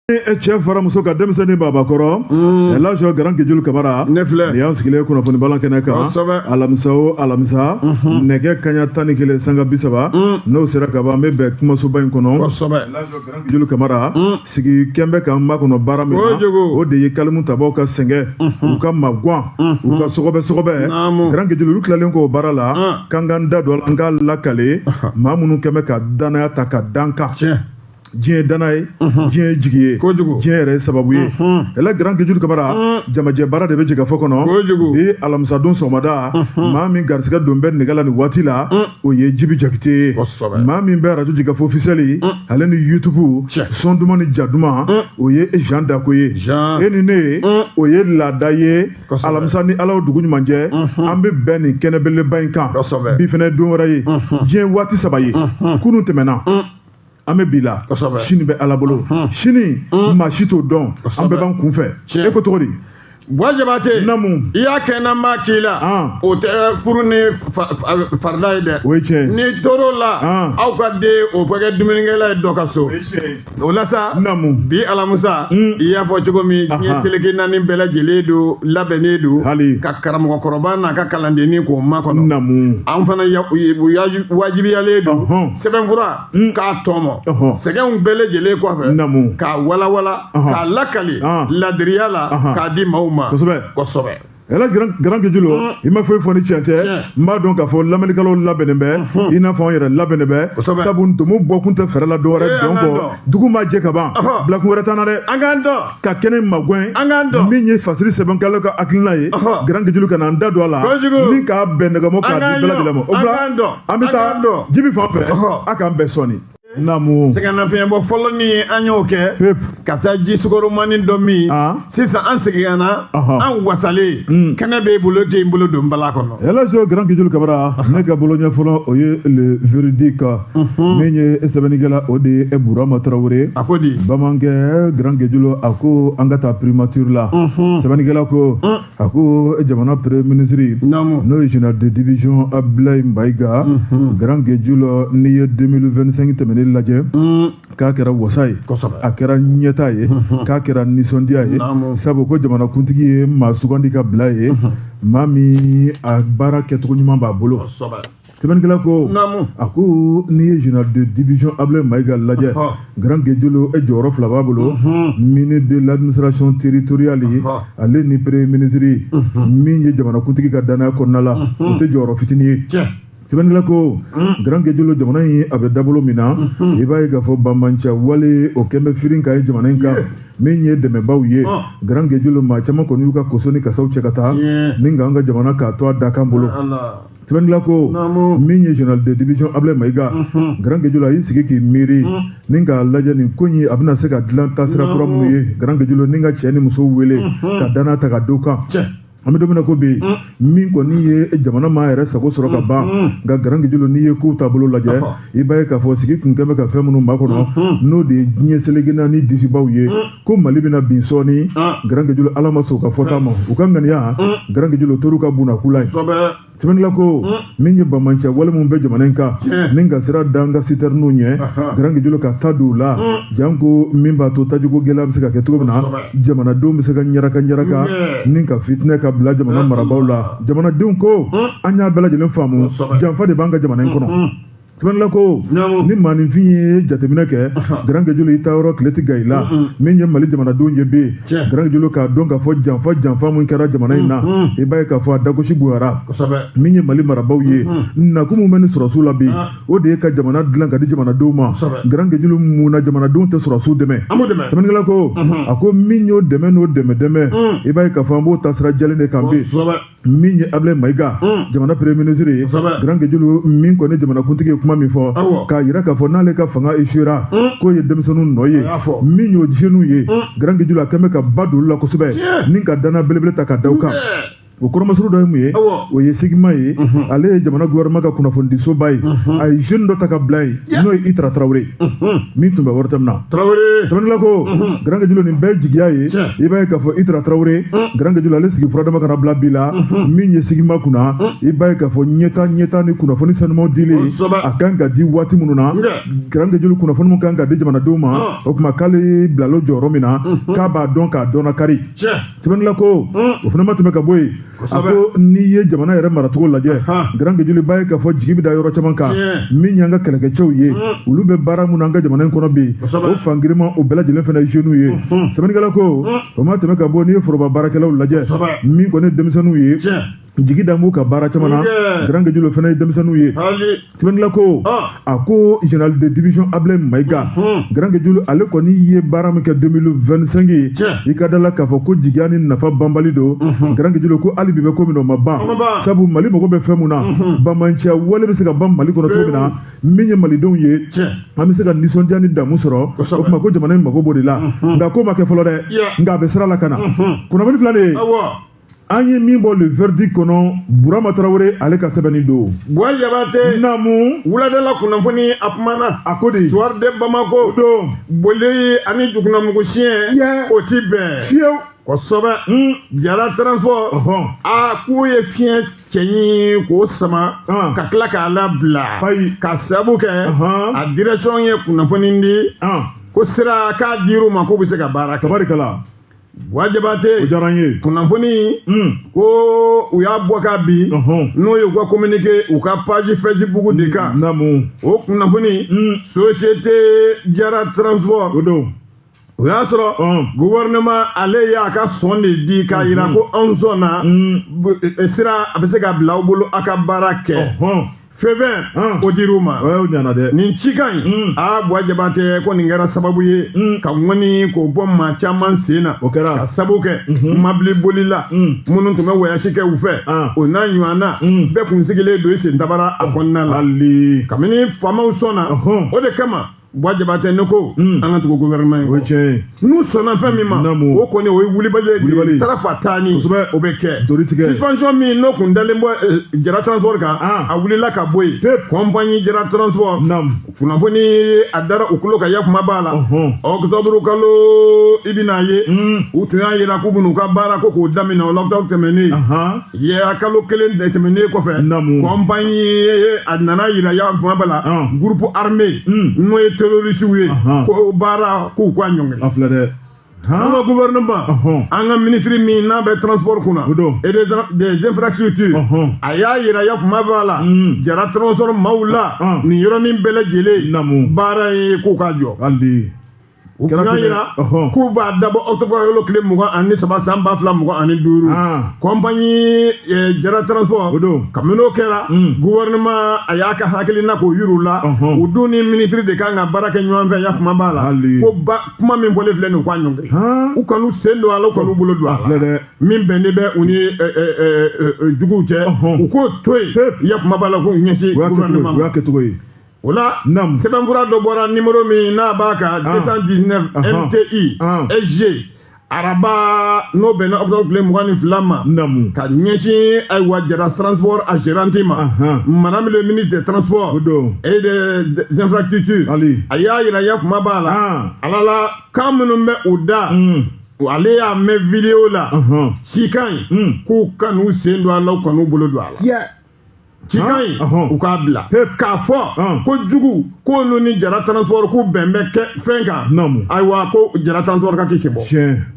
Cɛ fara muso kan, denmisɛnnin, babakɔrɔ, Elhaji Grand Kejulu Kamara. Ne filɛ. Nin y'an sigilen kunnafoni balan kɛnɛ kan. Alamisa o alamisa, nɛgɛ kaɲa 11 sanga 30, n'o sera ka ban, an bɛ bɛn kumasoba in kɔnɔ. Kejulu Kamara sigi kɛn bɛ k'an makɔnɔ baara min na, o de ye kalimu tabaw ka sɛgɛn, u ka magwan, u ka sɔgɔbɛ sɔgɔbɛ. Grand Kejulu, olu tilalen k'o baara la, k'an k'an da don a la, an k'a lakale maa minnu kɛn bɛ ka danaya ta ka dan kan. Diɲɛ ye dana ye, diɲɛ ye jigi ye, diɲɛ yɛrɛ ye sababu ye. Ɛlɛ Grand Kejulu Kamara, jamajɛ baara de bɛ jɛkafɔ kɔnɔ bi alamisadon sɔgɔmada. Maa min garisɛgɛ don bɛ nɛgɛ la nin waati la, o ye Jibi Jakite ye. Maa min bɛ arajo jɛkafɔ officiel ale ni YouTube son duman ni ja duman, o ye Jean Dako ye. E ni ne ye, o ye laada ye. Alamisa ni Ala dugu ɲuman jɛ, an bɛ bɛn nin kɛnɛ belebeleba in kan. Bi fɛnɛ don wɛrɛ ye, diɲɛ waati saba ye. Kunun tɛmɛna, an bɛ bi la, sini bɛ Ala bolo. Sini, maa si t'o dɔn, an bɛɛ b'an kun fɛ. E ko cogo di? Buwa Jabate. Namu. I y'a kɛ n'an b'a k'i la, o tɛ furu ni farida ye dɛ. O ye tiɲɛ ye. N'i tor'o la, aw ka den o bɛ kɛ dumunikɛla ye dɔ ka so. O la sa. Namu. Bi alamisa, i y'a fɔ cogo min, diɲɛ seleke naani bɛɛ lajɛlen don labɛnnen don hali ka karamɔgɔkɔrɔba n'a ka kalandennin k'o makɔnɔ. Namu. An fana wajibiyalen don sɛbɛnfura k'a tɔmɔ sɛgɛnw bɛɛ lajɛlen kɔfɛ. Namu. K'a walawala, k'a lakali ladiriya la, k'a di maaw ma. Kosɛbɛ. Ɛlɛ Grand Kejulu, i ma foyi fɔ ni tiɲɛ tɛ. N b'a dɔn k'a fɔ lamɛnnikɛlaw labɛnnen bɛ i n'a fɔ an yɛrɛ labɛnnen bɛ, sabu ntomo bɔkun tɛ fɛɛrɛ la dɔwɛrɛ dɔn kɔ. Dugu ma jɛ ka ban, bilakun wɛrɛ t'an na dɛ. An k'an dɔn. Ka kɛnɛ magɛn. An k'an dɔn. Min ye fasiri sɛbɛnkɛlaw ka hakilina ye, Grand Kejulu ka na an da don a la ni k'a bɛn nɛgɛmɔ k'a di bɛɛ lajɛlen ma. O bila, an bɛ taa Jibi fan fɛ, a k'an bɛn sɔɔni. Naamu. Sɛgɛnnafiɲɛbɔ fɔlɔ ni an y'o kɛ ka taa ji sukaromani dɔ min. Sisan an segin ka na, an wasalen, kɛnɛ b'e bolo, k'i bolo don bala kɔnɔ. Elhaji Grand Kejulu Kamara, ne ka bolo ɲɛ fɔlɔ, o ye Le Véridique. Min ye sɛbɛnnikɛla, o de ye Burama Tarawele. A ko di? Bamankɛ Grand Kejulu, a ko an ka taa primature la. Sɛbɛnnikɛla ko, a ko jamana premier ministre, n'o ye général de division Abdoulaye Maïga, Grand Kejulu, n'i ye 2025 tɛmɛnen lajɛ, k'a kɛra wasa ye, a kɛra ɲɛta ye, k'a kɛra nisɔndiya ye, sabu ko jamanakuntigi ye maa sugandi ka bila ye, maa min a baara kɛcogo ɲuman b'a bolo. Sɛbɛnnikɛla ko, a ko n'i ye général de division Abdoulaye Maïga lajɛ, Grand Kejulu, e jɔyɔrɔ fila b'a bolo: ministre de l'Administration territoriale ye, ale ni premier ministre. Min ye jamanakuntigi ka danaya kɔnɔna la, o tɛ jɔyɔrɔ fitinin ye. Sɛbɛnnikɛla ko, Grand Kejulu, jamana in a bɛ dabolo min na, i b'a ye k'a fɔ banbanciya wale o kɛn bɛ firin ka ye jamana in kan. Min ye dɛmɛbaw ye, Grand Kejulu, maa caman kɔni y'u ka koso ni kasaw cɛ ka taa ni k'an ka jamana k'a to a dakan bolo. Sɛbɛnnikɛla ko, min ye général de division Abdoulaye Maïga, Grand Kejulu, a y'i sigi k'i miiri ni k'a lajɛ nin ko in a bɛna se ka dilan taasira kura minnu ye. Grand Kejulu, ni ka cɛ ni musow wele ka danaya ta ka d'u kan. An bɛ don min na ko bi, min kɔni ye jamana maa yɛrɛ sago sɔrɔ ka ban, nka Grand Kejulu, n'i ye kow taabolo lajɛ, i b'a ye k'a fɔ sigi kun kɛn bɛ ka fɛn minnu makɔnɔ, n'o de ye diɲɛ seleke naani disibaw ye, ko Mali bɛna bin sɔɔni. Grand Kejulu, Ala ma sɔn u ka fɔta ma, u ka ŋaniya, Grand Kejulu, tor'u ka bunakula ye. Sɛbɛnnikɛla ko, min ye bamancɛ wale minnu bɛ jamana in kan, ni ka sira da an ka citernew ɲɛ, Grand Kejulu, ka ta don u la, janko min b'a to tajiko gɛlɛya bɛ se ka kɛ cogo min na, jamanadenw bɛ se ka ɲaraka ɲaraka ni ka fitinɛ ka bila jamana marabaaw la. Jamanadenw ko, an y'a bɛɛ lajɛlen faamu, janfa de b'an ka jamana in kɔnɔ. Sɛbɛnnikɛla ko, ni maaninfin ye jateminɛ kɛ, Grand Kejulu, i taayɔrɔ tile tɛ gan i la. Min ye Mali jamanadenw ye bi, Grand Kejulu, k'a dɔn k'a fɔ janfa janfa min kɛra jamana in na, i b'a ye k'a fɔ a dagosi bonyara. Min ye Mali marabaaw ye, nakun min bɛ ni sɔrɔsiw la bi, o de ye ka jamana dilan ka di jamanadenw ma. Grand Kejulu, mun na jamanadenw tɛ sɔrɔsiw dɛmɛ? Sɛbɛnnikɛla ko, a ko min y'o dɛmɛ n'o dɛmɛ dɛmɛ, i b'a ye k'a fɔ an b'o taasira jɛlen de kan bi. Min ye Abdoulaye Maïga, jamana premier ministre ye, Grand Kejulu, min kɔni jamanakuntigi ye kuma min fɔ k'a yira k'a fɔ n'ale ka fanga échouera, k'o ye denmisɛnninw nɔ ye. Min y'o jeunes ye, Grand Kejulu, a kɛn bɛ ka ba don olu la kosɛbɛ ni ka danaya belebele ta ka da u kan. O kɔrɔmasuru dɔ ye mun ye? O ye SEGIMA ye. Ale ye jamana gouvernement ka kunnafonidisoba ye. A ye jeune dɔ ta ka bila yen, n'o ye Itra Tarawele, min tun bɛ ORTM na. Tarawele. Sɛbɛnnikɛla ko, Grand Gueudjoulo, nin bɛɛ jigiya ye. I b'a ye k'a fɔ Itra Tarawele, Grand Gueudjoulo, ale sigi furadama kana bila bi la min ye SEGIMA kunna. I b'a ye k'a fɔ ɲɛta ni kunnafoni sanumaw dili, a kan ka di waati minnu na, Grand Gueudjoulo, kunnafoni min kan ka di jamanadenw ma, o tuma k'ale bilalo jɔyɔrɔ min na, k'a b'a dɔn k'a dɔn kari. Sɛbɛnnikɛla ko, o fana ma tɛmɛ ka bɔ yen. A ko n'i ye jamana yɛrɛ maracogo lajɛ, Grand Gueudjoulo, i b'a ye k'a fɔ jigi bɛ da yɔrɔ caman kan. Min y'an ka kɛlɛkɛcɛw ye, olu bɛ baara mun na an ka jamana in kɔnɔ bi, o fangirima o bɛɛ lajɛlen fana ye jeunes ye. Sɛbɛnnikɛla ko, o ma tɛmɛ ka bɔ, n'i ye foroba baarakɛlaw lajɛ, min kɔni ye denmisɛnninw ye, jigi da b'u ka baara caman na, Grand Gueudjoulo fana ye denmisɛnninw ye. Sɛbɛnnikɛla ko, a ko général de division Ablaye Maïga, Grand Gueudjoulo, ale kɔni ye baara min kɛ 2025 ye, i ka da la k'a fɔ ko jigiya ni nafa banbali don. Grand Gueudjoulo ko hali bi bɛ ko min na, o ma ban, sabu Mali mago bɛ fɛn mun na, banbaanciya wale bɛ se ka ban Mali kɔnɔ cogo min na, min ye malidenw ye, an bɛ se ka nisɔndiya ni damu sɔrɔ. O tuma ko jamana in mago b'o de la. Nka ko ma kɛ fɔlɔ dɛ, nka a bɛ sira la ka na. Kunnafoni filɛ nin ye, an ye min bɔ Le Verdict kɔnɔ, Burama Tarawele ale ka sɛbɛnni don. Buwa Jabate. Naamu. Wuladala kunnafoni, a kumana. A ko de. Soir de Bamako. Don. Boli ani jukunamugu siɲɛ, o ti bɛn. Fiyewu. Kosɛbɛ. Jara Transport, a k'u ye fiɲɛ cɛɲi k'o sama ka tila k'a labila, ka sababu kɛ a direction ye kunnafoni di ko sira k'a dir'u ma k'u bɛ se ka baara kɛ. Tabarikala. Buwa Jabate. O diyara n ye. Kunnafoni ko u y'a bɔ ka bi, n'o ye u ka communiqué u ka page Facebook de kan. O kunnafoni, société Jara Transport. O don. O y'a sɔrɔ gouvernement ale y'a ka sɔn de di k'a yira ko anw sɔnna sira a bɛ se ka bila aw bolo, aw ka baara kɛ. Feu vert o dir'u ma. O ɲana dɛ. Nin cikan in, aa, Buwa Jabate, ko nin kɛra sababu ye ka ŋɔni k'o bɔ maa caman sen na. O kɛra. Ka sababu kɛ mabili bolila minnu tun bɛ voyage kɛ u fɛ, o n'a ɲɔgɔnna bɛɛ kun sigilen don i sen tabara a kɔnɔna la. Hali. Kabini faamaw sɔnna, o de kama, Buwa Jabate, ne ko an ka tugu gouvernement in kɔ. O ye tiɲɛ ye. N'u sɔnna fɛn min ma, o kɔni o ye wulibali ye, tarafa taani. O bɛ kɛ. Tori tigɛ. Suspension min n'o kun dalen bɔ Jara Transport kan, a wulila ka bɔ yen. Compagnie Jara Transport. Kunnafoni a dara u tulo kan, yakuma b'a la. Octobre kalo, i bɛna ye, u tun y'a yira k'u bɛn'u ka baara ko k'o daminɛ o octobre tɛmɛnen. Ye a kalo kelen tɛmɛnen kɔfɛ, compagnie a nana yira yakuma b'a la, groupe armé n'o ye terroriste ye, ko baara k'u k'a ɲɔngiri. A filɛ dɛ. An ka gouvernement, an ka ministre min n'a bɛ transport kunna et des infrastructures, a y'a yira yakuma b'a la Jara Transport maaw la nin yɔrɔnin bɛɛ lajɛlen baara ye k'u k'a jɔ. Hali. U y'a yira k'u b'a dabɔ octobre kalo tile 23 san 2025. Compagnie Jara Transport, kabini o kɛra, gouvernement a y'a ka hakilina k'o yir'u la. U dun ni ministre de kan ka baara kɛ ɲɔgɔn fɛ, yakuma b'a la. Ko ba kuma min fɔlen filɛ nin, u k'a ɲɔngiri. U kan'u sen don a la, u kan'u bolo don a la. Min bɛnnen bɛ u ni juguw cɛ, u k'o to yen, yakuma b'a la, k'u ɲɛsin gouvernement ma. O y'a kɛcogo ye. O la, sɛbɛnfura dɔ bɔra, numéro min n'a b'a kan 219 MTI SG, araba n'o bɛnna octobre tile 22 ma, ka ɲɛsin ayiwa Jara Transport a gérante ma, madame le ministre des Transports et des Infrastructures. A y'a yira yakuma b'a la, ala la kan minnu bɛ u da, ale y'a mɛn vidéo la, cikan in k'u kan'u sen don a la, u kan'u bolo don a la. Cikan in, u k'a bila k'a fɔ ko jugu k'olu ni Jara Transport k'u bɛn bɛ kɛ fɛn kan, ayiwa ko Jara Transport ka kisi bɔ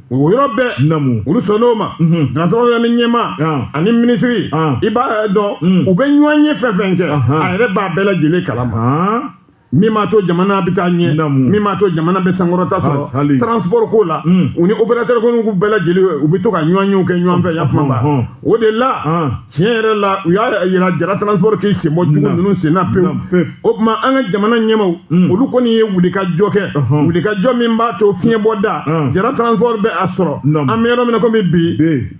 o yɔrɔ bɛɛ. Olu sɔnn'o ma. Jara Transport ni ɲɛmaa ani minisiri, i b'a dɔn u bɛ ɲɔgɔn ye fɛn fɛn kɛ, a yɛrɛ b'a bɛɛ lajɛlen kalama. Min b'a to jamana bɛ taa ɲɛ, min b'a to jamana bɛ sankɔrɔta sɔrɔ transport ko la, u ni opérateur ko bɛɛ lajɛlen, u bɛ to ka ɲɔgɔn kɛ ɲɔgɔn fɛ, yakuma b'a o de la. Tiɲɛ yɛrɛ la, u y'a yira Jara Transport k'i sen bɔ jugu ninnu sen na pewu. O tuma an ka jamana ɲɛmaaw, olu kɔni ye wulikajɔ kɛ, wulikajɔ min b'a to fiɲɛbɔda Jara Transport bɛ a sɔrɔ. An bɛ yɔrɔ min na komi bi,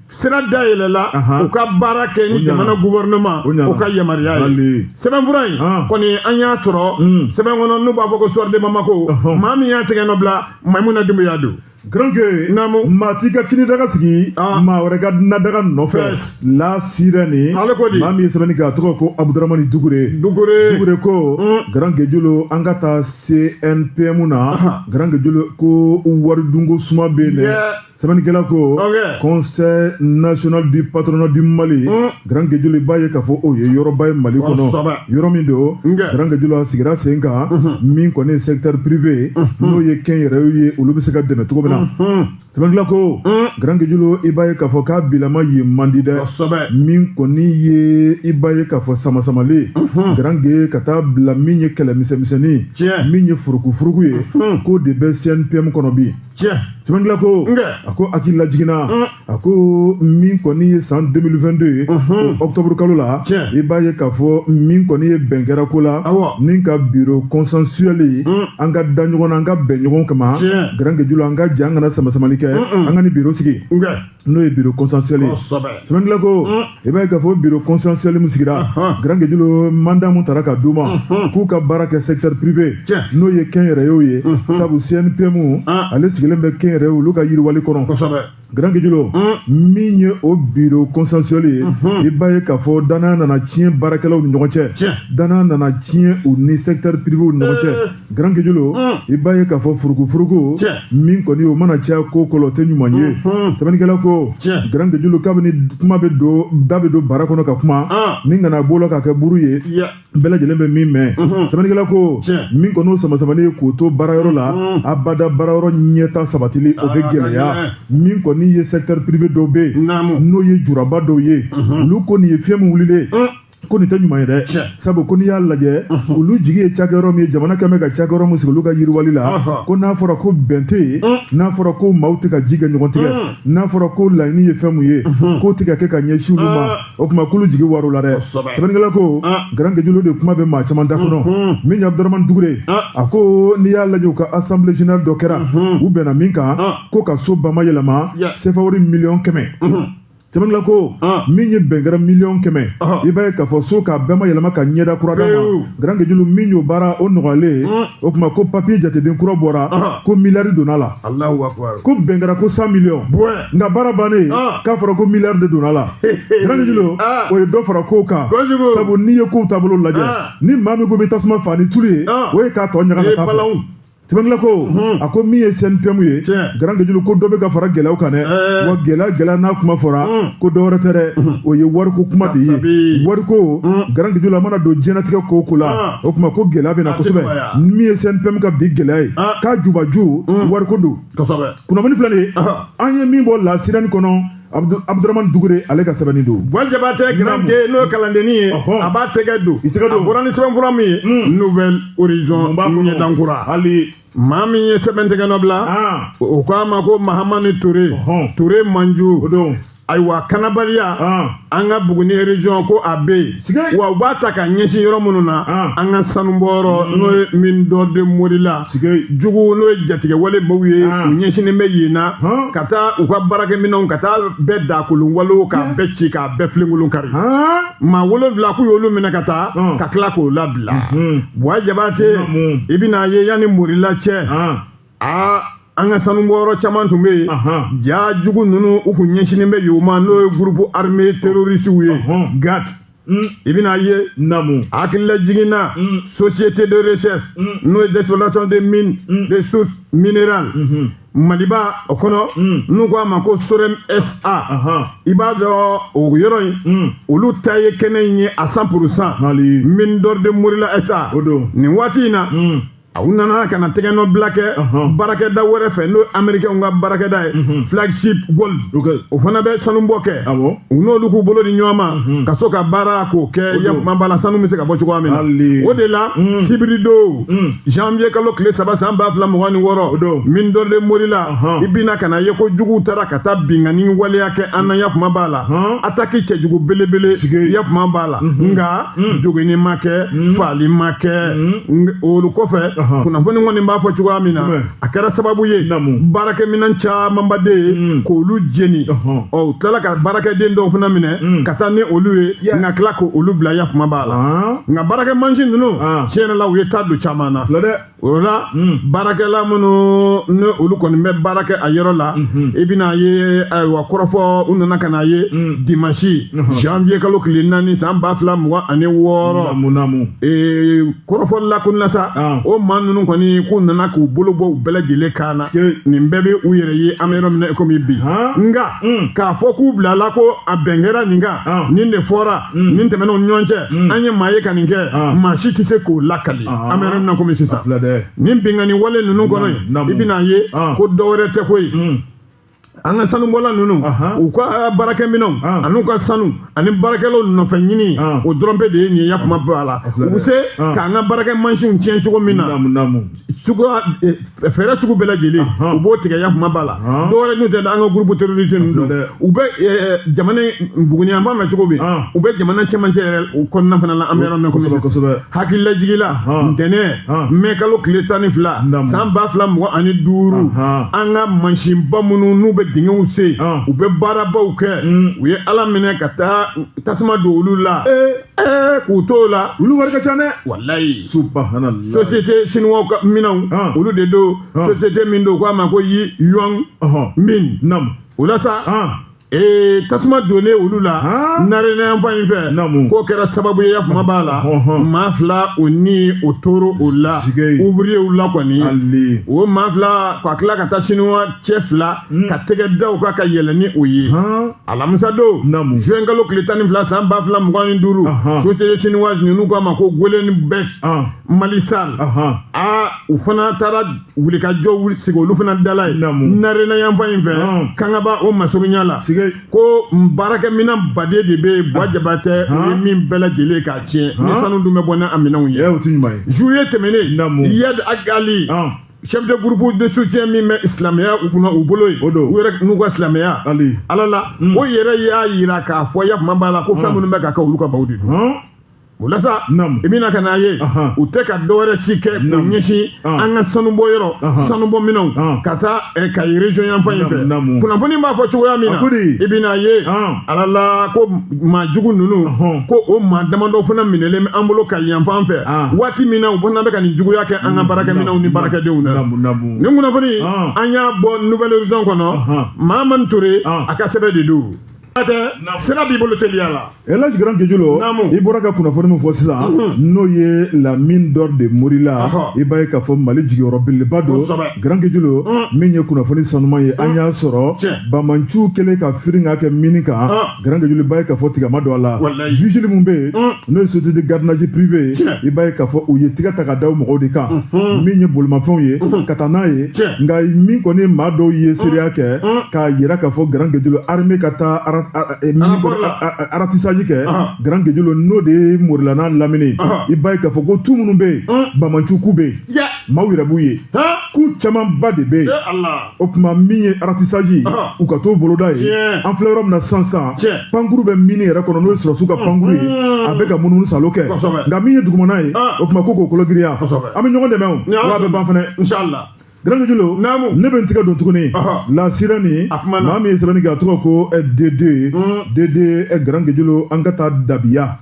sira dayɛlɛla, u ka baara kɛ ni jamana gouvernement o ka yamaruya ye. Sɛbɛnfura in kɔni, an y'a sɔrɔ sɛbɛn kɔnɔ n'u b'a fɔ ko Soir de Bamako. Maa min y'a tɛgɛ nɔ bila, Maimuna Dumbuya don. Garanke Naamu. Maa t'i ka kini daga sigi Ah. maa wɛrɛ ka nadaga nɔfɛ. Yes. La Sirène. Ale ko di? Maa min ye sɛbɛnni kɛ, a tɔgɔ ko Abudaramani Dukure. Dukure. Dukure ko Garanke Jolo, an ka taa CNPM na. Garanke Jolo ko wari dunko suma bɛ yen dɛ. Sɛbɛnnikɛla ko Conseil national du patronat du Mali, Garanke Jolo, i b'a ye k'a fɔ o ye yɔrɔba ye Mali kɔnɔ. Yɔrɔ min don, Garanke Jolo, a sigira sen kan min kɔni ye secteur privé, n'o ye kɛnyɛrɛyew ye, olu bɛ se ka dɛmɛ cogo min na. Sɛbɛnnikɛla ko Garanke Jolo, i b'a ye k'a fɔ k'a bilama yen man di dɛ. Min kɔni ye, i b'a ye k'a fɔ samasamalen, Garanke, ka taa bila min ye kɛlɛ misɛnmisɛnnin, min ye furukufuruku ye, k'o de bɛ CNPM kɔnɔ bi. Sɛbɛnnikɛla ko a ko hakili lajiginna, a ko min kɔni ye san 2022 ye, o octobre kalo la, i b'a ye k'a fɔ min kɔni ye bɛn kɛra ko la ni ka bureau consensuel ye, an ka da ɲɔgɔn na, an ka bɛn ɲɔgɔn kama. Garanke Jolo, an ka jɛ, an kana samasamali kɛ, an ka ni bureau sigi, n'o ye bureau consensuel ye. Sɛbɛnnikɛla ko i b'a ye k'a fɔ bureau consensuel min sigira, Garanke Jolo, mandat mun tara ka d'u ma k'u ka baara kɛ secteur privé, n'o ye kɛnyɛrɛyew ye, sabu CNPM ale sigilen bɛ kɛnyɛrɛye olu ka yiriwali kɔnɔ. Garanke Jolo, min ye o bureau consensuel ye, i b'a ye k'a fɔ danaya nana tiɲɛ baarakɛlaw ni ɲɔgɔn cɛ, danaya nana tiɲɛ u ni secteur privé ni ɲɔgɔn cɛ. Garanke Jolo, i b'a ye k'a fɔ furukufuruku min kɔni o mana caya ko kɔlɔ, o tɛ ɲuman ye. Sɛbɛnnikɛla ko Garanke Jolo, kabini kuma bɛ don da bɛ don bara kɔnɔ ka kuma ni kana bɔ la ka kɛ buru ye, bɛɛ lajɛlen bɛ min mɛn. Sɛbɛnnikɛla ko min kɔni o samasamani ye k'o to baarayɔrɔ la, abada baarayɔrɔ ɲɛta sabatili o bɛ gɛlɛya. Min kɔni ye secteur privé dɔw bɛ yen, n'o ye juraba dɔw ye, olu ko nin ye fiɲɛ min wulilen, ko nin tɛ ɲuman ye dɛ, sabu ko n'i y'a lajɛ, olu jigi ye cakɛyɔrɔ min ye, jamana kɛlen bɛ ka cakɛyɔrɔ min sigi olu ka yiriwali la, ko n'a fɔra ko bɛn tɛ yen, n'a fɔra ko maaw tɛ ka ji kɛ ɲɔgɔn tigɛ, n'a fɔra ko laɲini ye fɛn mun ye, k'o tɛ ka kɛ ka ɲɛsin olu ma, o tuma k'olu jigi war'o la dɛ. Sɛbɛnnikɛla ko Garanke Jolo de kuma bɛ maa caman da kɔnɔ. Min ye Abudramani Dugure, a ko n'i y'a lajɛ, u ka assemblée générale dɔ kɛra, u bɛnna min kan ko ka so bama yɛlɛma sefa wari 100 miliyɔn. Sɛbɛnnikɛla ko min ye bɛn kɛra 100 miliyɔn, i b'a ye k'a fɔ so k'a bɛɛ ma yɛlɛma ka ɲɛda kura d'a ma. Garanke Jolo, min y'o baara o nɔgɔyalen, o tuma ko papiye jateden kura bɔra ko miliyari donna la. Ko bɛn kɛra ko 100 miliyɔn, nka baara bannen k'a fɔra ko miliyari de donna la. Garanke Jolo, o ye dɔ fara kow kan, sabu n'i ye kow taabolo lajɛ, ni maa min ko bɛ tasuma fa ni tulu ye, o ye k'a tɔ ɲaga ka taa fɛ. Sɛbɛnnikɛla ko a ko min ye CNPM ye, Garanke Jolo, ko dɔ bɛ ka fara gɛlɛyaw kan dɛ. Wa gɛlɛya gɛlɛya n'a kuma fɔra, ko dɔ wɛrɛ tɛ dɛ, o ye wariko kuma de ye. Wariko, Garanke Jolo, a mana don diɲɛlatigɛ ko o ko la, o tuma ko gɛlɛya bɛ na kosɛbɛ. Min ye CNPM ka bi gɛlɛya ye, k'a jubaju wariko don. Kunnafoni filɛ nin ye, an ye min bɔ La Sirène kɔnɔ, Abudramani Dugure ale ka sɛbɛnni don. Buwa Jabatɛ, Garanke, n'o ye kalandennin ye, a b'a tɛgɛ don. I tɛgɛ don. A bɔra ni sɛbɛnfura min ye, Nouvel Horizon, ɲɛdankura. Hali maa min ye sɛbɛn tɛgɛ nɔ bila, o ko a ma ko Mahamani Ture, Ture Manju. O don. Ayiwa, kanabaliya an ka Buguni région, ko a bɛ yen, wa u b'a ta ka ɲɛsin yɔrɔ minnu na, an ka sanubɔyɔrɔ, n'o ye mine d'or de Morila, jugu, n'o ye jatigɛwale maaw ye, u ɲɛsinnen bɛ yen na ka taa u ka baarakɛminɛnw ka taa bɛɛ dakolon walew k'a bɛɛ ci k'a bɛɛ filenkolon kari. Maa 7 k'u y'olu minɛ ka taa ka tila k'o labila. Buwa Jabatɛ, i bɛna ye yanni Morila cɛ, aa, an ka sanubɔyɔrɔ caman tun bɛ yen, ja jugu ninnu u kun ɲɛsinnen bɛ yen o ma, n'o ye groupe armé terroriste ye, GAT. I bɛna ye hakililajigin na, société de recherche, n'o ye d'exploitation de mines de sources minérales Maliba o kɔnɔ, n'u ko a ma ko SOREM SA, i b'a dɔn o yɔrɔ in, olu ta ye kɛnɛ in ye à 100%, mine d'or de Morila SA. Nin waati in na, u nana ka na tɛgɛnɔ bila kɛ baarakɛda wɛrɛ fɛ, n'o ye américain ka baarakɛda ye, Flagship Gold. O fana bɛ sanubɔ kɛ. U n'olu k'u bolo di ɲɔgɔn ma ka so ka baara k'o kɛ, yakuma b'a la, sanu bɛ se ka bɔ cogoya min na. O de la, sibiridon janvier kalo tile 3 san 2026, mine d'or de Morila, i bɛna ka na ye ko juguw taara ka taa binkanni waleya kɛ an na, yakuma b'a la, attaque cɛjugu belebele, yakuma b'a la, nka joginni ma kɛ, faali ma kɛ. Olu kɔfɛ, Kunnafoni kɔni b'a fɔ cogoya min na, a kɛra sababu ye baarakɛminɛn camanba de ye k'olu jeni. Ɔ, u tilala ka baarakɛden dɔw fana minɛ ka taa ni olu ye, nka tila k'olu bila ya kuma b'a la. Nka baarakɛ mansin ninnu, tiɲɛ yɛrɛ la, u ye taa don caman na. O la, baarakɛla minnu ni olu kɔni bɛ baara kɛ a yɔrɔ la, i bɛna ye, ayiwa, kɔrɔfɔ u nana ka n'a ye dimanche janvier kalo tile 4 san 2026. Kɔrɔfɔ lakunna sa, o maa ninnu kɔni k'u nana k'u bolo bɔ u bɛɛ lajɛlen kan na. Nin bɛɛ bɛ u yɛrɛ ye, an bɛ yɔrɔ min na i komi bi. Nka k'a fɔ k'u bilala ko a bɛn kɛra nin kan, nin de fɔra, nin tɛmɛna u ni ɲɔgɔn cɛ, an ye maa ye ka nin kɛ, maa si tɛ se k'o lakali, an bɛ yɔrɔ min na komi sisan. Nin binkanni wale ninnu kɔnɔ yen, i bɛna ye ko dɔwɛrɛ tɛ koyi, an ka sanubɔla ninnu, u ka baarakɛminɛnw an'u ka sanu ani baarakɛlaw nɔfɛ ɲini, o dɔrɔn pe de ye nin ye. Ya kuma b'a la, u bɛ se k'an ka baarakɛ mansinw tiɲɛ cogo min na, suguya fɛɛrɛ sugu bɛɛ lajɛlen u b'o tigɛ. Ya kuma b'a la, dɔwɛrɛ n'u tɛ, an ka groupe terroriste ninnu don. U bɛ jamana Buguni yanfan fɛ cogo min, u bɛ jamana cɛmancɛ yɛrɛ o kɔnɔna fana la, an bɛ yɔrɔ min komi sisan. Hakililajigila, ntɛnɛn mɛ kalo tile 12 san 2025, an ka mansinba minnu n'u bɛ dingɛw sen, u bɛ baarabaw kɛ, u ye Ala minɛ ka taa tasuma don olu la k'u t'o la. Olu wari ka ca dɛ. Walayi. Subhanallah. Société chinois ka minɛnw, olu de don. Société min don, k'a ma ko Yi Yuan Min. O la sa, tasuma donnen olu la Narena yanfan in fɛ, k'o kɛra sababu ye, kuma b'a la, maa fila o ni o toro o la, ouvrier la kɔni, o maa fila ka tila ka taa chinois cɛ fila ka tɛgɛ da u kan ka yɛlɛ ni o ye. Alamisa don, juin kalo tile 12 san 2025, société chinoise ninnu k'a ma ko Golen Bek Mali SARL, aa, u fana taara wulikajɔ sigi olu fana dala ye Narena yanfan in fɛ, Kangaba o masurunya la, ko baarakɛminɛn baden de bɛ yen, Buwa Jabatɛ, u ye min bɛɛ lajɛlen k'a tiɲɛ ni sanu dun bɛ bɔ n'a minɛnw ye. Juillet tɛmɛnen, Iyad Ag Ali, chef de groupe de soutien min bɛ silamɛya u kunna u bolo yen, u yɛrɛ n'u ka silamɛya Ala la, o yɛrɛ y'a yira k'a fɔ, ya kuma b'a la, ko fɛn minnu bɛ ka kɛ, olu ka baw de don. O la sa, i bɛna ka n'a ye, u tɛ ka dɔwɛrɛ si kɛ k'u ɲɛsin an ka sanubɔ yɔrɔ, sanubɔ minɛnw, ka taa Kayi région yanfan in fɛ. Kunnafoni b'a fɔ cogoya min na, i bɛna ye, Ala la, ko maa jugu ninnu, ko o maa damadɔ fana minɛlen bɛ an bolo Kayi yanfan fɛ, waati min na u fana bɛ ka nin juguya kɛ an ka baarakɛminɛnw ni baarakɛdenw na. Nin kunnafoni, an y'a bɔ Nouvel Horizon kɔnɔ, Mahamani Ture a ka sɛbɛn de don. Sira b'i bolo teliya la. Elhaji Grand Kejulo, i bɔra ka kunnafoni min fɔ sisan, n'o ye la mine d'or de Morila, i b'a ye k'a fɔ Mali jigiyɔrɔ belebeleba don. Grand Kejulo, min ye kunnafoni sanuman ye, an y'a sɔrɔ banbaanciw kɛlen ka firin k'a kɛ mine kan. Grand Kejulo, i b'a ye k'a fɔ tigama don a la. Vigile mun bɛ yen, n'o ye société de gardiennage privé ye, i b'a ye k'a fɔ u ye tigɛ ta ka da mɔgɔw de kan, min ye bolimafɛnw ye ka taa n'a ye. Nka min kɔni, maa dɔw ye seereya kɛ k'a yira k'a fɔ, Grand Kejulo, armée ka taa ratissage kɛ, Grand Kejulo, n'o de ye Morila n'a lamini, i b'a ye k'a fɔ ko tu minnu bɛ yen, banbaanciw ku bɛ yen, maaw yɛrɛ b'u ye, ku camanba de bɛ yen. O tuma, min ye ratissage, u ka t'o boloda ye. An filɛ yɔrɔ min na sisan sisan, pankuru bɛ mine yɛrɛ kɔnɔ, n'o ye sɔrɔdasiw ka pankuru ye, a bɛ ka munumunu salo kɛ. Nka min ye dugumana ye, o tuma ko k'o kolo girinya. An bɛ ɲɔgɔn dɛmɛ, o wa a bɛ ban fɛnɛ. Grand Kejulo, ne bɛ n tigɛ don tuguni la sirani, maa min ye sɛbɛnni kɛ, a tɔgɔ ko Dede Dede. Grand Kejulo, an ka taa Dabiya.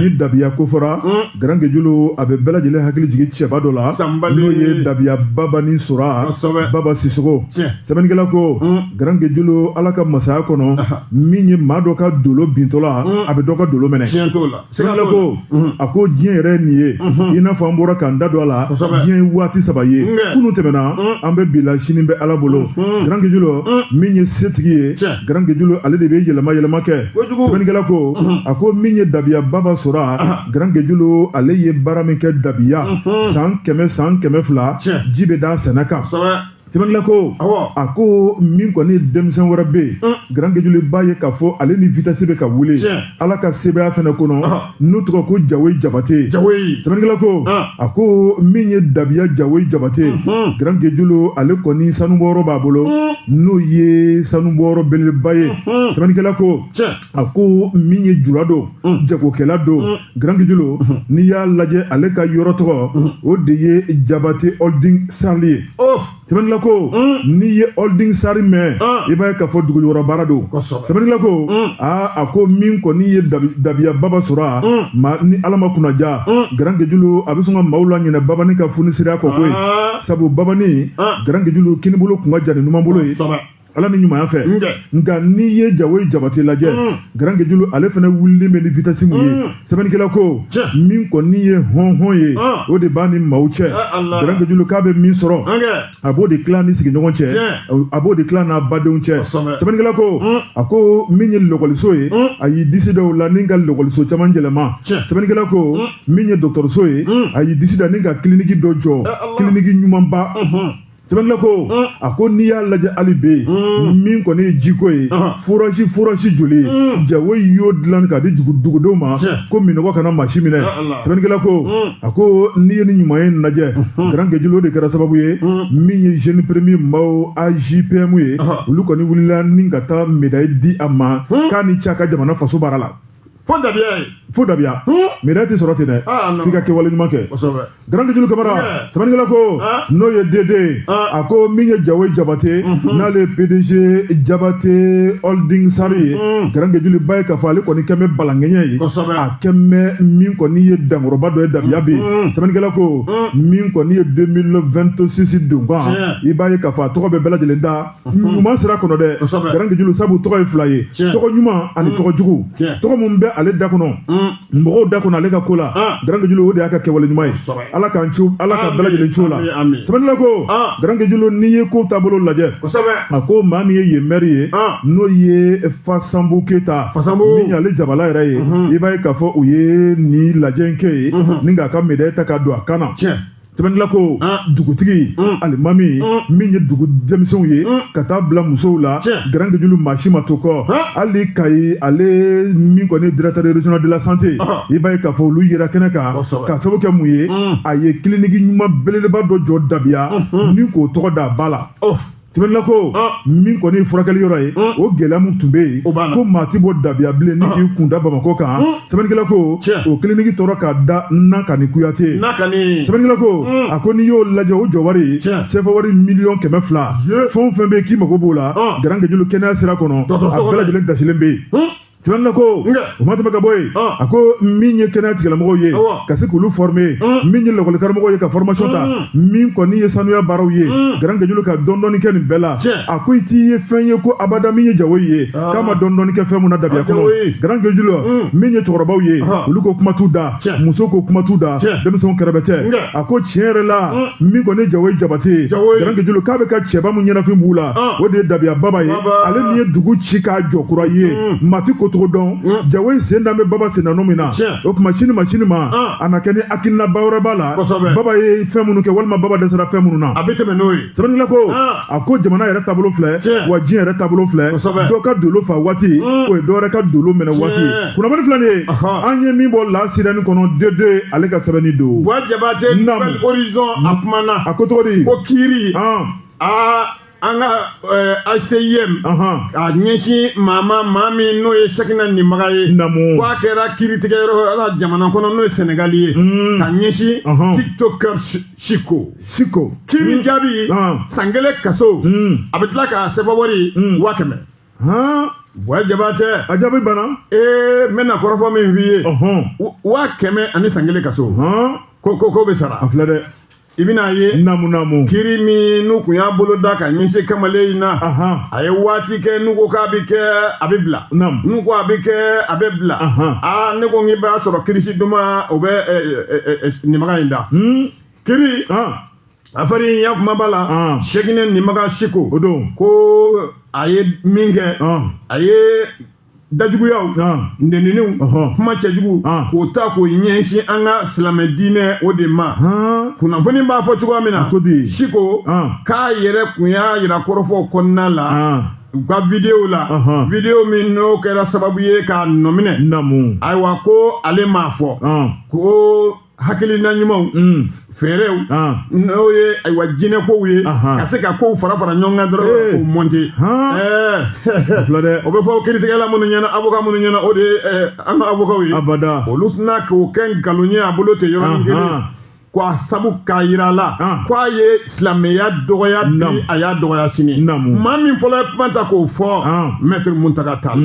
Ni Dabiya ko fɔra, Grand Kejulo, a bɛ bɛɛ lajɛlen hakili jigin cɛba dɔ la, n'o ye Dabiya Baba ni Sora Baba Sisoko. Sɛbɛnnikɛla ko, Grand Kejulo, Ala ka masaya kɔnɔ, min ye maa dɔ ka dolo bintɔla, a bɛ dɔ ka dolo minɛ. Sɛbɛnnikɛla ko, a ko diɲɛ yɛrɛ nin ye, i n'a fɔ an bɔra k'an da don a la, diɲɛ ye waati saba ye: kunun tɛmɛna, an bɛ bi la, sini bɛ Ala bolo. Grand Kejulo, min ye setigi ye, Grand Kejulo, ale de bɛ yɛlɛma yɛlɛma kɛ. Sɛbɛnnikɛla ko, a ko min ye Dabiya Baba Sora, Grand Kejulo, ale ye baara min kɛ Dabiya, san 100, san 200, ji bɛ da sɛnɛ kan. Sɛbɛnnikɛla ko a ko min kɔni ye denmisɛn wɛrɛ bɛ yen, Grand Guédioulo, b'a ye k'a fɔ ale ni vitesse bɛ ka wuli Ala ka sebaaya fɛnɛ kɔnɔ, n'u tɔgɔ ko Jawoyi Jabate. Sɛbɛnnikɛla ko a ko min ye Dabiya Jawoyi Jabate, Grand Guédioulo, ale kɔni sanubɔyɔrɔ b'a bolo, n'o ye sanubɔyɔrɔ belebeleba ye. Sɛbɛnnikɛla ko a ko min ye jula don, jagokɛla don, Grand Guédioulo, n'i y'a lajɛ, ale ka yɔrɔ tɔgɔ, o de ye Jabate Holding SARL ye. Sɛbɛnnikɛla ko n'i ye Holding SARL mɛn, i b'a ye k'a fɔ dugujukɔrɔ baara don. Sɛbɛnnikɛla ko aa, a ko min kɔni ye Dabiya Baba sɔrɔ ma, ni Ala ma kunnaja, Grand Guédioulo, a bɛ sɔn ka maaw laɲinɛ Babani ka funisiriya kɔ koyi, sabu Babani, Grand Guédioulo, kinibolo kun ka jan ni numanbolo ye Ala ni ɲumanya fɛ. Nka n'i ye Jawoyi Jabate lajɛ, Grand Guédioulo, ale fana wulilen bɛ ni vitesse mun ye. Sɛbɛnnikɛla ko min kɔni ye hɔnhɔn ye, o de b'a ni maaw cɛ. Grand Guédioulo, k'a bɛ min sɔrɔ, a b'o de tila ni sigiɲɔgɔn cɛ, a b'o de tila n'a badenw cɛ. Sɛbɛnnikɛla ko a ko min ye lɔkɔliso ye, a y'i disi da o la ni ka lɔkɔliso caman yɛlɛma. Sɛbɛnnikɛla ko min ye dɔgɔtɔrɔso ye, a y'i disi da ni ka kiliniki dɔ jɔ, kiliniki ɲumanba. Sɛbɛnnikɛla ko a ko n'i y'a lajɛ hali bi, min kɔni ye jiko ye, forage joli Jawoyi y'o dilan k'a di dugudenw ma ko minɔgɔ kana maa si minɛ. Sɛbɛnnikɛla ko a ko n'i ye ni ɲuman ye lajɛ, Grand Guédioulo, o de kɛra sababu ye min ye jeune premier maaw AJPM ye, olu kɔni wulila ni ka taa médaille di a ma k'a ni ce a ka jamana faso baara la. Fo Dabiya ye. Fo Dabiya, médaille tɛ sɔrɔ ten dɛ, f'i ka kɛwale ɲuman kɛ. Grand Guédioulo Kamara, sɛbɛnnikɛla ko n'o ye DD, a ko min ye Jawoyi Jabate, n'ale ye PDG Jabate Holding SARL ye, Grand Guédioulo, ba ye k'a fɔ ale kɔni kɛn bɛ balankɛɲɛ ye, a kɛn bɛ min kɔni ye dankɔrɔba dɔ ye Dabiya bɛ yen. Sɛbɛnnikɛla ko min kɔni ye 2026 donkan, i b'a ye k'a fɔ a tɔgɔ bɛ bɛɛ lajɛlen da ɲuman sira kɔnɔ dɛ, Grand Guédioulo, sabu tɔgɔ ye fila ye, tɔgɔ ɲuman ani tɔgɔ jugu. Tɔgɔ mun bɛ ale da kɔnɔ, mɔgɔw da kɔnɔ ale ka ko la, Grand Guédioulo, o de y'a ka kɛwale ɲuman ye. Ala k'an ci, Ala ka bɛɛ lajɛlen ci o la. Sɛbɛnnikɛla ko, Grand Guédioulo, n'i ye ko taabolo lajɛ, a ko maa min ye yen maire ye, n'o ye Fasanbu Keyita, min y'ale jabala yɛrɛ ye, i b'a ye k'a fɔ u ye nin lajɛ in kɛ yen ni k'a ka médaille ta k'a don a kan na. Sɛbɛnnikɛla ko dugutigi, alimami, min ye dugu denmisɛnw ye ka taa bila musow la, Grand Guédioulo, maa si ma to kɔ. Hali Kayi, ale min kɔni ye directeur régional de la santé, i b'a ye k'a fɔ olu yera kɛnɛ kan k'a sababu kɛ mun ye, a ye kiliniki ɲuman belebeleba dɔ jɔ Dabiya ni k'o tɔgɔ da ba la. Sɛbɛnnikɛla ko min kɔni ye furakɛli yɔrɔ ye, o gɛlɛya min tun bɛ yen ko maa ti bɔ Dabiya bilen ni k'i kun da Bamakɔ kan, sɛbɛnnikɛla ko o kiliniki tɔɔrɔ ka da Nakani Kuyate. Sɛbɛnnikɛla ko a ko n'i y'o lajɛ, o jɔ wari, CFA wari miliyɔn 200. Fɛn o fɛn bɛ yen k'i mago b'o la, Grand Guédioulo, kɛnɛya sira kɔnɔ, a bɛɛ lajɛlen dasilen bɛ yen. Sɛbɛnnikɛla ko o ma tɛmɛ ka bɔ yen, a ko min ye kɛnɛya tigilamɔgɔw ye ka se k'olu former, min ye lakɔlikaramɔgɔw ye ka formation ta, min kɔni ye sanuya baaraw ye, Grand Guédioulo ka dɔɔni kɛ nin bɛɛ la. A ko i t'i ye fɛn ye ko abada min ye Jawoyi ye k'a ma dɔɔni kɛ fɛn mun na Dabiya kɔnɔ. Grand Guédioulo, min ye cɛkɔrɔbaw ye, olu ko kuma t'u da, musow ko kuma t'u da, denmisɛnw kɛrɛfɛ tɛ. A ko tiɲɛ yɛrɛ la, min kɔni ye Jawoyi Jabate ye, Grand Guédioulo, k'a bɛ ka cɛba mun ɲɛnafin b'u la, o de ye Dabiya Baba ye. Ale min ye dugu ci k'a jɔ kura ye, maa ti ko cogo dɔn. Jawoyi sen da bɛ Baba sen na nɔ min na, o tuma sini ma, sini ma, a na kɛ ni hakilinaba wɛrɛ b'a la. Baba ye fɛn minnu kɛ walima Baba dɛsɛra fɛn minnu na, a bɛ tɛmɛ n'o ye. Sɛbɛnnikɛla ko a ko jamana yɛrɛ taabolo filɛ wa, diɲɛ yɛrɛ taabolo filɛ. Dɔ ka dolo fa waati, o ye dɔ wɛrɛ ka dolo minɛ waati. Kunnafoni filɛ nin ye, an ye min bɔ La Sirène kɔnɔ, DD ale ka sɛbɛnni don. Buwa Jabate, Nouvel Horizon, a kumana. A ko cogo di? Ko kiiri aa, an ka ACIM k'a ɲɛsin maa ma, maa min n'o ye Sakina Nimaga ye, ko a kɛra kiiritigɛyɔrɔ la jamana kɔnɔ, n'o ye Senegali ye, ka ɲɛsin tiktoker Siko. Siko. Kiiri jaabi, san 1 kaso, a bɛ tila ka CFA wari 100 000. Buwa Jabatɛ. A jaabi banna. Ee, n bɛna kɔrɔfɔ min f'i ye, 100 000 ani san 1 kaso, ko bɛ sara. A filɛ dɛ. I bɛna ye. Naamu, naamu. Kiiri min n'u kun y'a bolo da ka ɲɛsin kamalen in na, a ye waati kɛ, n'u ko k'a bɛ kɛ, a bɛ bila, n'u ko a bɛ kɛ, a bɛ bila. Aa, ne ko n k'i b'a sɔrɔ kirisi duman o bɛ Nimaga in da kiiri affaire in ya kuma b'a la. Sɛkinɛ Nimaga Siko o don ko a ye min kɛ, a ye Dajuguyaw, neniniw, kuma cɛjugu, k'o ta k'o ɲɛsin an ka silamɛ diinɛ o de ma. Kunnafoni b'a fɔ cogoya min na, Siko k'a yɛrɛ kun y'a yira kɔrɔfɔw kɔnɔna la, u ka video la, video min n'o kɛra sababu ye k'a nɔminɛ. Ayiwa, ko ale m'a fɔ ko hakilina ɲumanw, fɛɛrɛw, n'o ye ayiwa jinɛkow ye, ka se ka kow fara fara ɲɔgɔn kan dɔrɔn k'o monter. Filɛ dɛ. O bɛ fɔ kiiritigɛla minnu ɲɛna, avocat minnu ɲɛna, o de ye an ka avocat ye. Abada. Olu sina k'o kɛ nkalon ye a bolo ten yɔrɔnin kelen, k'a sabu k'a yira a la k'a ye silamɛya dɔgɔya bi, a y'a dɔgɔya sini. Maa min fɔlɔ ye kuma ta k'o fɔ, maître Muntaga Tall,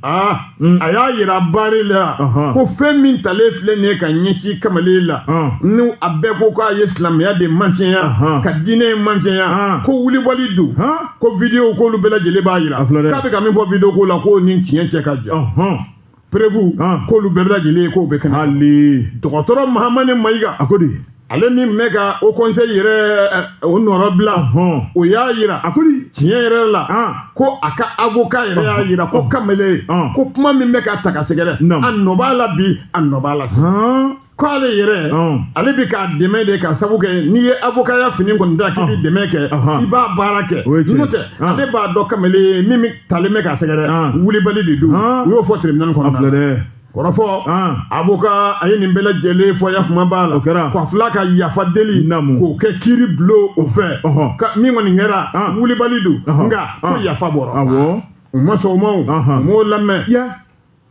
a y'a yira baari la ko fɛn min talen filɛ nin ye ka ɲɛsin kamalen la, ni a bɛɛ ko k'a ye silamɛya de mafiɲɛya, ka diinɛ in mafiɲɛya, ko wulibali don, ko video k'olu bɛɛ lajɛlen b'a yira k'a bɛ ka min fɔ video ko la, k'o ni tiɲɛ cɛ ka jan, preuve k'olu bɛɛ lajɛlen k'o bɛ kɛnɛ. Hali dɔgɔtɔrɔ Mahamani Mayiga, a ko di? Ale min bɛ ka Haut Conseil yɛrɛ o nɔrɔ bila, o y'a yira a ko di? Tiɲɛ yɛrɛ la, ko a ka avocat yɛrɛ y'a yira ko kamalen, ko kuma min bɛ ka ta ka sɛgɛrɛ, a nɔ b'a la bi, a nɔ b'a la sini, k'ale yɛrɛ, ale bɛ k'a dɛmɛ de, ka sabu kɛ n'i ye avocat ya fini kɔni da k'i bɛ dɛmɛ kɛ, i b'a baara kɛ. N'o tɛ, ale b'a dɔn kamalen min talen bɛ k'a sɛgɛrɛ, wulibali de don. U y'o fɔ tribunal kɔnɔ. Dɛ. Kɔrɔfɔ, avocat a ye nin bɛɛ lajɛlen fɔ, ya kuma b'a la k'a fila ka yafa deli k'o kɛ kiiri bulon o fɛ, min kɔni kɛra wulibali don, nka ko yafa bɔra. U ma sɔn o ma, o u m'o lamɛn.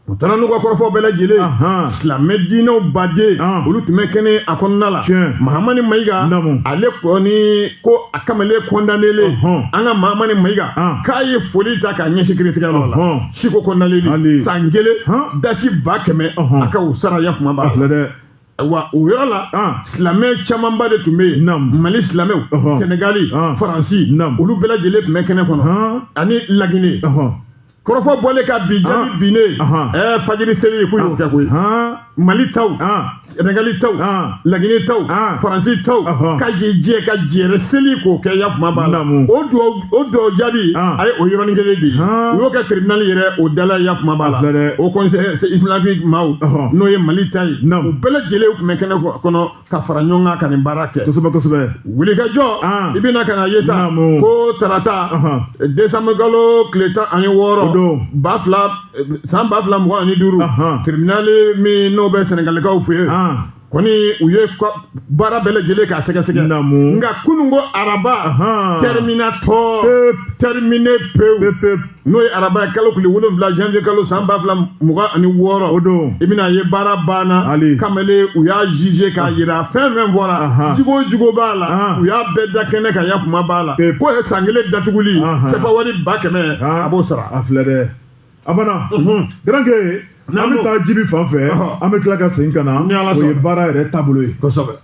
U taara n'u ka kɔrɔfɔ bɛɛ lajɛlen. Silamɛ diinɛw baden, olu tun bɛ kɛnɛ a kɔnɔna la. Mahamani Mayiga, ale kɔni ko a kamalen kɔndanelen, an ka Mahamani Mayiga, k'a ye foli ta k'a ɲɛsin kiiritigɛlaw la. Siko kɔndanelen san 1, dasi 100 000, a ka o sara, ya kuma b'a la. Wa o yɔrɔ la, silamɛ camanba de tun bɛ yen, Mali silamɛw, Senegali, Faransi, olu bɛɛ lajɛlen tun bɛ kɛnɛ kɔnɔ, ani Laginɛ. Kɔrɔfɔ bɔlen ka bi, jaabi binnen, fajiri seli k'u y'o kɛ koyi. Mali taw, Senegali taw, Laginɛ taw, Faransi taw, ka jɛ ka jɛrɛ seli k'o kɛ, ya kuma b'a la. O duwawu jaabi, a ye o yɔrɔnin kelen de ye, u y'o kɛ tribunal yɛrɛ o dala, ya kuma b'a la. Haut Conseil islamique maaw, n'o ye Mali ta ye, u bɛɛ lajɛlen tun bɛ kɛnɛ kɔnɔ ka fara ɲɔgɔn kan ka nin baara kɛ. Kosɛbɛ, kosɛbɛ. Wulikajɔ, i bɛna ka na ye sa ko tarata, décembre kalo tile 16, 2000, san 2025, tribunal min n'o bɛ Sɛnɛgalikaw fɛ yen kɔni, u ye baara bɛɛ lajɛlen k'a sɛgɛsɛgɛ. Nka kunun ko araba, terminator, terminé pewu, n'o ye araba ye, kalo tile 7, janvier kalo, san 2026. O don. I bɛna ye baara banna. Kamalen, u y'a jugé k'a yira fɛn fɛn fɔra, jugo o jugo b'a la, u y'a bɛɛ da kɛnɛ kan, ya kuma b'a la ko ye san 1 datuguli, sefa wari 100 000, a b'o sara. A filɛ dɛ, a banna. Garankɛ, an bɛ taa Jibi fan fɛ, an bɛ tila ka segin ka na, o ye baara yɛrɛ taabolo ye. Kosɛbɛ.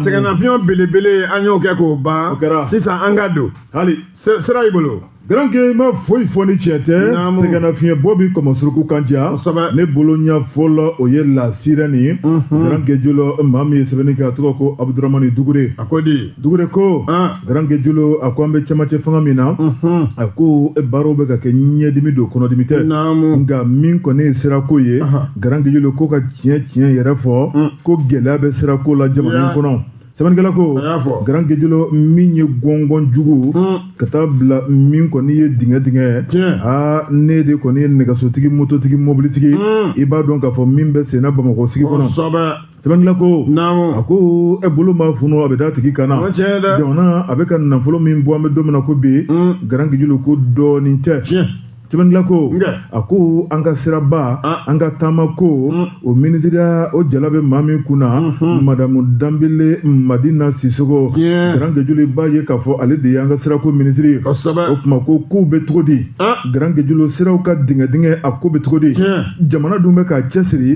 Sɛgɛnnafiɲɛ belebele, an y'o kɛ k'o ban. Sisan an ka don. Hali sira y'i bolo. Garankɛ, ma foyi fɔ ni tiɲɛ tɛ. Sɛgɛnnafiɲɛ bɔ bi kɔmɔsuruku kan diya ne bolo ɲɛ fɔlɔ, o ye La Sirène ye. Garankɛ Jolo, maa min ye sɛbɛnni kɛ, a tɔgɔ ko Abudramani Dugure. A ko di? Dugure ko, Garankɛ Jolo, a ko an bɛ cɛmancɛ fanga min na, a ko baaraw bɛ ka kɛ ɲɛdimi don, kɔnɔdimi tɛ. Nka min kɔni ye sirako ye, Garankɛ Jolo, ko ka tiɲɛ tiɲɛ yɛrɛ fɔ, ko gɛlɛya bɛ sirako la jamana in kɔnɔ. Sɛbɛnnikɛla ko, Garankɛ Jolo, min ye gɔngɔn jugu ka taa bila min kɔni ye dingɛ dingɛ, aa, ne de kɔni ye nɛgɛsotigi, mototigi, mobilitigi, i b'a dɔn k'a fɔ min bɛ senna Bamakɔ sigi kɔnɔ. Sɛbɛnnikɛla ko, a ko e bolo ma funu, a bɛ da tigi kan na. Jamana a bɛ ka nafolo min bɔ, an bɛ don min na ko bi, Garankɛ Jolo, ko dɔɔnin tɛ. Sɛbɛnnikɛla ko, a ko an ka siraba, an ka taama ko, o minisiriya o jala bɛ maa min kunna, madamu Danbele Madina Sisoko. Garankɛ Jolo, b'a ye k'a fɔ ale de y'an ka sirako minisiri ye. O tuma ko kow bɛ cogo di? Garankɛ Jolo, siraw ka dingɛ dingɛ, a ko bɛ cogo di? Jamana dun bɛ k'a cɛsiri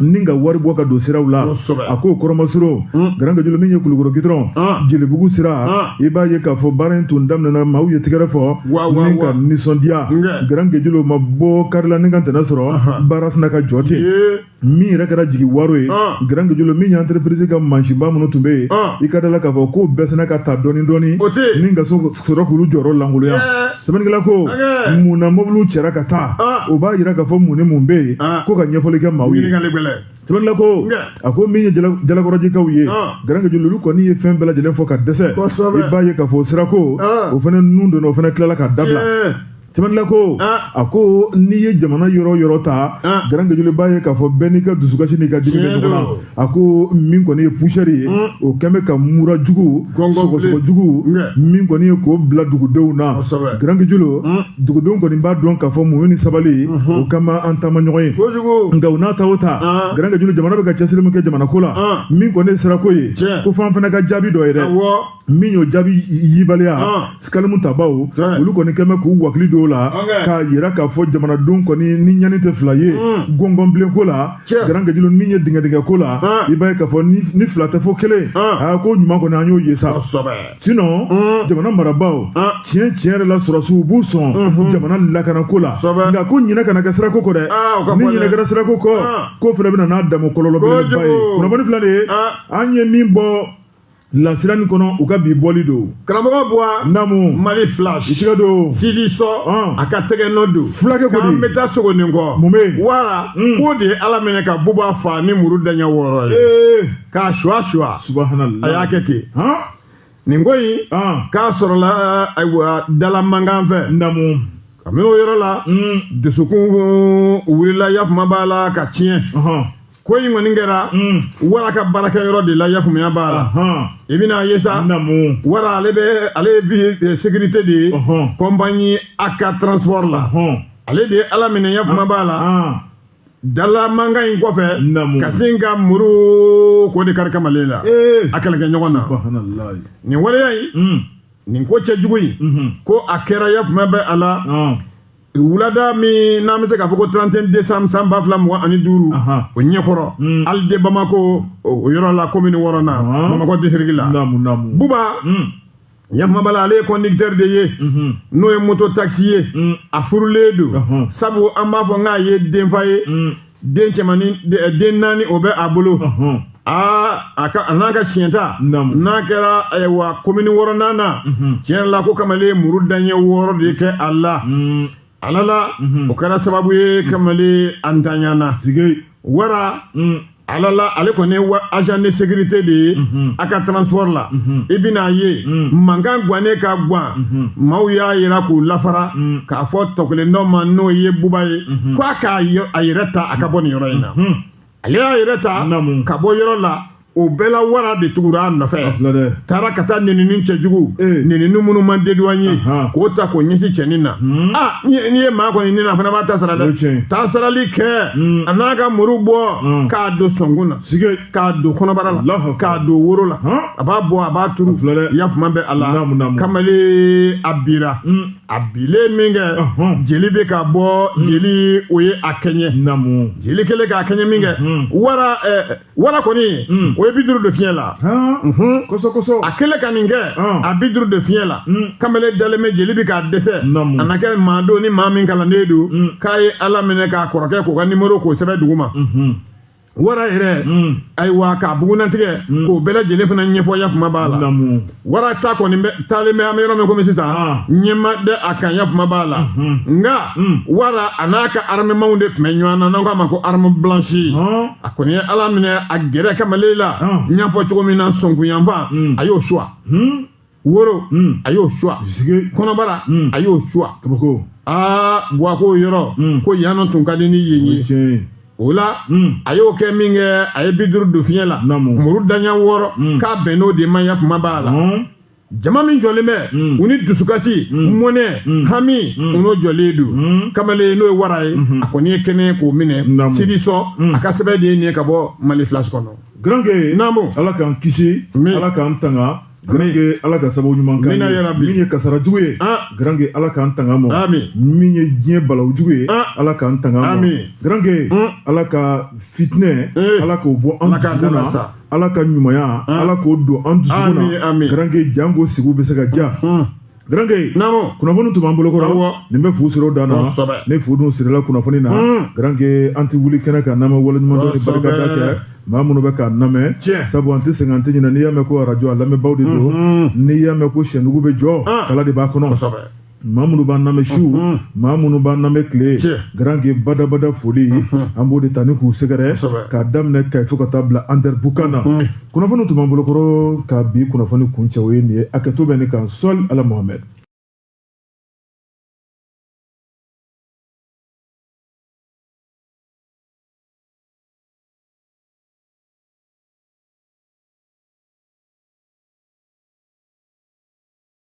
ni ka wari bɔ ka don siraw la. A ko kɔrɔmasoro, Garankɛ Jolo, min ye Kulukɔrɔ gidɔrɔn Jelibugu sira, i b'a ye k'a fɔ baara in tun daminɛna, maaw ye tigɛrɛ fɔ ni ka nisɔndiya. Garankɛ Jolo, ma bɔ kari la ni ka tɛnɛ sɔrɔ, baara sina ka jɔ ten. Min yɛrɛ kɛra jigi waro ye, Grand Guédiolo, min ye entreprise ka mansinba minnu tun bɛ yen, i ka da la k'a fɔ k'o bɛɛ sina ka ta dɔɔni dɔɔni ni ka sɔrɔ k'olu jɔyɔrɔ lankolonya. Sɛbɛnnikɛla ko mun na mɔbiliw cɛra ka taa, o b'a yira k'a fɔ mun ni mun bɛ yen, ko ka ɲɛfɔli kɛ maaw ye. Sɛbɛnnikɛla ko a ko min ye Jalakɔrɔjikaw ye, Grand Guédiolo, olu kɔni ye fɛn bɛɛ lajɛlen fɔ ka dɛsɛ. I b'a ye k'a fɔ sirako o fana nun donna, o fana tilala ka dabila. Sɛbɛnnikɛla ko a ko n'i ye jamana yɔrɔ yɔrɔ ta, Grand Guédiolo, b'a ye k'a fɔ bɛɛ n'i ka dusukasi n'i ka dimi bɛ ɲɔgɔn na. A ko min kɔni ye poussière ye, o kɛn bɛ ka mura jugu, sɔgɔsɔgɔ jugu min kɔni ye k'o bila dugudenw na. Grand Guédiolo, dugudenw kɔni b'a dɔn k'a fɔ muɲu ni sabali o kama an taama ɲɔgɔn ye. Nka o n'a ta o ta, Grand Guédiolo, jamana bɛ ka cɛsiri min kɛ jamana ko la, min kɔni ye sirako ye, ko f'an fana ka jaabi dɔ ye dɛ. Min y'o jaabi yibaliya, kalimu tabaw olu kɔni kɛn bɛ k'u wakili don o la k'a yira k'a fɔ jamanadenw kɔni ni ɲani tɛ fila ye gɔngɔnbilen ko la. Grand Guédiolo, min ye dingɛ dingɛ ko la, i b'a ye k'a fɔ ni fila tɛ fo kelen, aa ko ɲuman kɔni an y'o ye sa. Sinon jamana marabaaw, tiɲɛ tiɲɛ yɛrɛ la, sɔrɔdasiw b'u sɔn jamana lakana ko la, nka ko ɲinɛ kana kɛ sirako kɔ dɛ. Ni ɲinɛ kɛra sirako kɔ, k'o fana bɛna n'a dama kɔlɔlɔ belebeleba ye. Kunnafoni filɛ nin ye, an ye min bɔ lasirani kɔnɔ, u ka bi bɔli don. Karamɔgɔ Buwa. Naamu. Mali Flash. I tɛgɛ don. Sidi Sɔ a ka tɛgɛ nɔ don. Fulakɛ ko di. K'an bɛ taa Sogonikɔ. Mun bɛ yen? Wara k'o de ye Ala minɛ ka Buba fa ni muru daɲɛ 6 ye. K'a suwa suwa. Subhanallah. A y'a kɛ ten. Nin ko in. K'a sɔrɔla ayiwa dala mankan fɛ. Naamu. Kabini o yɔrɔ la. Dusukun wulila yafuma b'a la ka tiɲɛ. Ko in kɔni kɛra wara ka baarakɛyɔrɔ de la, yafaamuya b'a la. I bɛna ye sa, wara ale bɛ ale ye sécurité de ye compagnie AK transport la. Ale de ye Ala minɛ, yafuma b'a la, dala mankan in kɔfɛ ka sin ka muru k'o de kari kamalen la a kɛlɛkɛɲɔgɔn na. Nin waleya in, nin ko cɛjugu in, ko a kɛra yafuma bɛ a la wulada min n'an bɛ se k'a fɔ ko 31 décembre san 2025, o ɲɛkɔrɔ Alide Bamako o yɔrɔ la, commune 6nan, Bamakɔ district la. Buba, yafuma b'a la, ale ye conducteur de ye, n'o ye moto taxi ye. A furulen don, sabu an b'a fɔ n k'a ye denfa ye, den cɛmannin den 4 o bɛ a bolo. Aa a ka a n'a ka siɲɛta n'a kɛra ayiwa commune 6nan na, tiɲɛ yɛrɛ la ko kamalen muru daɲɛ 6 de kɛ a la. Ala la o kɛra sababu ye kamalen an ntanyana. Wara ala la, ale kɔni ye agent de sécurité de ye a ka transport la. I bɛna ye mankan gannen ka gan, maaw y'a yira k'u lafara k'a fɔ tɔ kelen dɔ ma, n'o ye Buba ye, ko a k'a a yɛrɛ ta a ka bɔ nin yɔrɔ in na. Ale y'a yɛrɛ ta ka bɔ yɔrɔ la, o bɛɛ la wara de tugura a nɔfɛ, taara ka taa nenini cɛjugu, nenini minnu man dédouané, k'o ta k'o ɲɛsin cɛnin na. Aa n'i ye maa kɔni nin na, a fana b'a ta sara dɛ. Taa sarali kɛ, a n'a ka muru bɔ k'a don sɔnkun na, k'a don kɔnɔbara la, k'a don woro la, a b'a bɔ a b'a turu. Yafuma bɛ a la, kamalen a bira. A bilen min kɛ, jeli bɛ ka bɔ, jeli o ye a kɛɲɛ. Jeli kɛlen k'a kɛɲɛ min kɛ, wara wara kɔni o ye 50 don fiɲɛ la. Kosɔ. A kɛlen ka nin kɛ, a 50 don fiɲɛ la, kamalen dalen bɛ, jeli bɛ k'a dɛsɛ. A na kɛ maa don ni maa min kalannen don, k'a ye Ala minɛ k'a kɔrɔkɛ k'o ka nimoro k'o sɛbɛn dugu ma. Wara yɛrɛ ayiwa k'a bugunnatigɛ k'o bɛɛ lajɛlen fana ɲɛfɔ yafuma b'a la. Wara ta kɔni bɛ taalen bɛ, an bɛ yɔrɔ min komi sisan, ɲɛma dɛ a kan, yafuma b'a la. Nka wara a n'a ka armement de tun bɛ ɲɔgɔn na, n'an k'a ma ko arme blanche. A kɔni ye Ala minɛ a gɛrɛ kamalen la, n y'a fɔ cogo min na, sɔnkunyanfan a y'o suwa, woro a y'o suwa, kɔnɔbara a y'o suwa. Aa Buwa k'o yɔrɔ ko yan nɔ tun ka di ni yen ye. O la a y'o kɛ min kɛ, a ye 50 don fiɲɛ la, muru daɲɛ 6, k'a bɛn n'o de ma, yafuma b'a la. Jama min jɔlen bɛ, u ni dusukasi, mɔnɛ, hami, u n'o jɔlen don. Kamalen n'o ye wara ye, a kɔni ye kɛnɛ k'o minɛ. Sidi Sɔ a ka sɛbɛn de ye nin ye ka bɔ Mali Flash kɔnɔ. Garanke. Naamu. Ala k'an kisi, Ala k'an tanga. Garanke, Ala ka sababu ɲuman k'an ye. Min ye kasara jugu ye, Garanke, Ala k'an tanga ma. Min ye diɲɛ balawu jugu ye, Ala k'an tanga ma. Garanke, Ala ka fitinɛ, Ala k'o bɔ an dusukun na. Ala ka ɲumanya, Ala k'o don an dusukun na. Garanke, janko sigiw bɛ se ka diya. Garanke Naamu. Kunnafoni tun b'an bolo kɔrɔ. Awɔ. Nin bɛ fu siri o dan na. Kosɛbɛ. Ni fu dun sirila kunnafoni na. Garanke, an tɛ wuli kɛnɛ kan n'an ma waleɲumandɔn ni barikada kɛ maa minnu bɛ k'an lamɛn. Tiɲɛ. Sabu an tɛ sɛgɛn, an tɛ ɲinɛ. N'i y'a mɛn ko arajo, a lamɛnbaaw de don. N'i y'a mɛn ko sɛndugu bɛ jɔ, kala de b'a kɔnɔ. Maa minnu b'an lamɛn su, maa minnu b'an lamɛn tile, Garanke, badabada foli an b'o de ta ni k'u sɛgɛrɛ k'a daminɛ Kayi fo ka taa bila Anderamboukane na. Kunnafoni tun b'an bolo kɔrɔ ka bi kunnafoni kuncɛ, o ye nin ye. Hakɛto bɛ nin kan. Sɔli ala Mohamɛd.